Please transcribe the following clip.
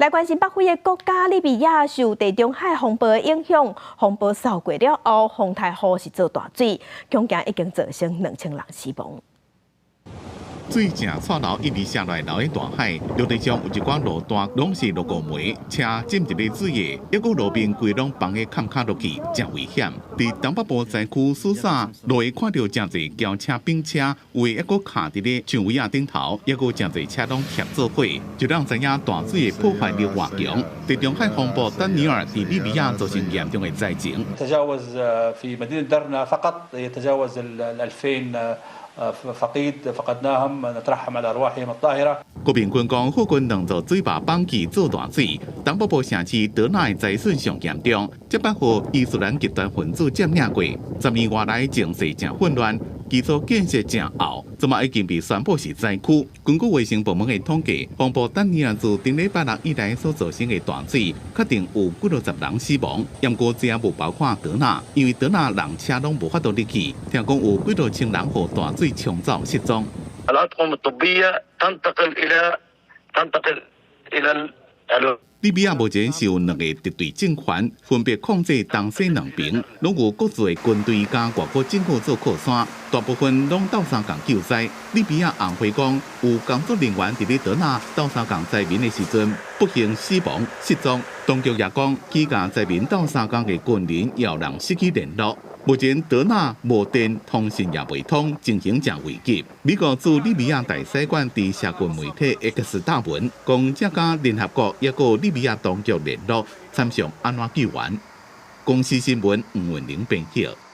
來關心北非的國家利比亞受地中海風暴的影響，風暴掃過了後，滂沱雨是做大水，恐驚已經造成2000人死亡。水正掣流，一直瀉來流去大海。陸地上有一寡路段攏是落五暝，車浸佇咧水下，抑閣路邊規攏崩去坎卡落去，誠危險。佇東北部災區蘇薩，路會看著誠濟轎車、冰車，有的抑閣卡佇咧樹圍仔頂頭，抑閣誠濟車攏疊做伙，就讓知影大水的破壞力偌強。地中海風暴丹尼爾佇利比亞造成嚴重的災情。 تجاوز في مدينة درنا فقط يتجاوز ال 2000 فقيد فقدناهم نترحم على أرواحهم الطاهرة。國民軍講，附近兩座水壩崩起做大水，東北部城市德納的災損上嚴重。這擺予伊斯蘭極端分子佔領過，10年外來情勢誠混亂，基礎建設誠漚，這馬已經被宣布是災區。根據衛生部門的統計，風暴丹尼爾自頂禮拜六以來所造成的大水，確定有幾落十人死亡。毋過這也無包括德納，因為德納人車攏無法度入去，聽講有幾落千人予大水沖走失蹤。 الأطقم الطبية تنتقل إلى تنتقل إلى 利比亞目前是有兩个敵對政權，分別控制東西兩邊，攏有各自的軍隊佮外國政府做靠山，大部分攏鬥相共救災。利比亞紅會講，有工作人員佇咧德納鬥相共災民的時陣，不幸死亡失蹤。當局也講，幾家災民鬥相共的軍人有人失去聯絡。目前德納無電，通訊也袂通，情形誠危急。美國駐利比亞大使館佇社群媒體 X 貼文，講正佮聯合國抑閣利比亞當局聯絡，參詳按怎救援。公視新聞吳文玲編譯。